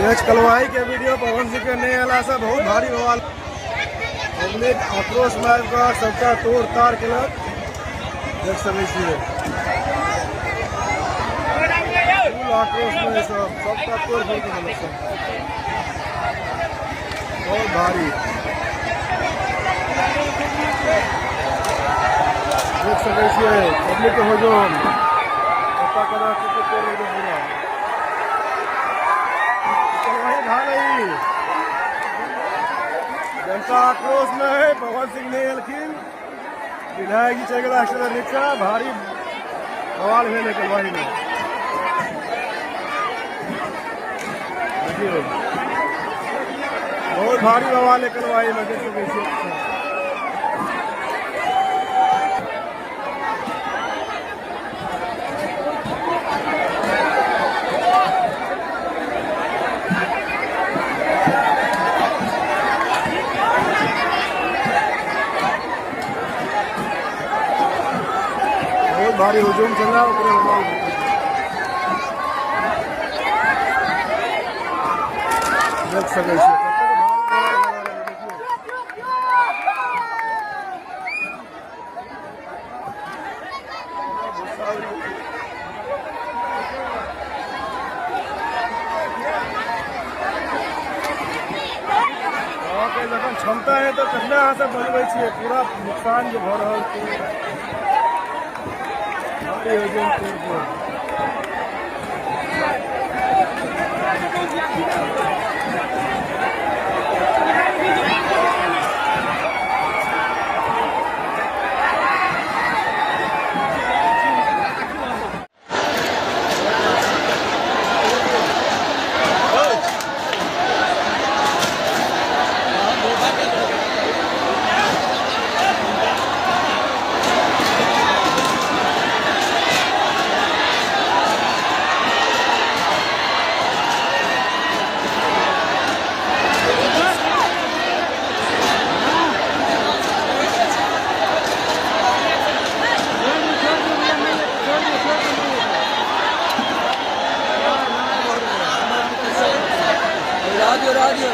कलवाही के वीडियो पवन सिंह के नहीं अयला से बहुत भारी बवाल। पब्लिक आक्रोश में आबि कऽ सबटा तोड़ ताड़ केलक। देख सकै छियै, फुल आक्रोश में सब सबटा तोड़ फोड़ के देलक सब, बहुत भारी। देख सकै छियै पब्लिक के हुजूम, ओतऽ केना की की तोड़ देलकै पूरा। कलवाही भाग है। जनता आक्रोश में है, पवन सिंह नहीं एलखिन, विधायक जी चलि गेला नीचा। भारी बवाल भेल है कलवाही में। देखियौ, बहुत भारी बवाल है कलवाही में, देख सकै छियै। बहुत भारी हुजूम चल रहा है, ओकरे बवाल देख सकै छियै, कतेक भारी बवाल भऽ रहल है, देखियौ। अहाँके जखन क्षमता है तऽ तखने अहाँ सब बजबै छियै। पूरा नुकसान जे भऽ रहल छै, भारी हुजूम, तोड़ फोड़। Radio, radio.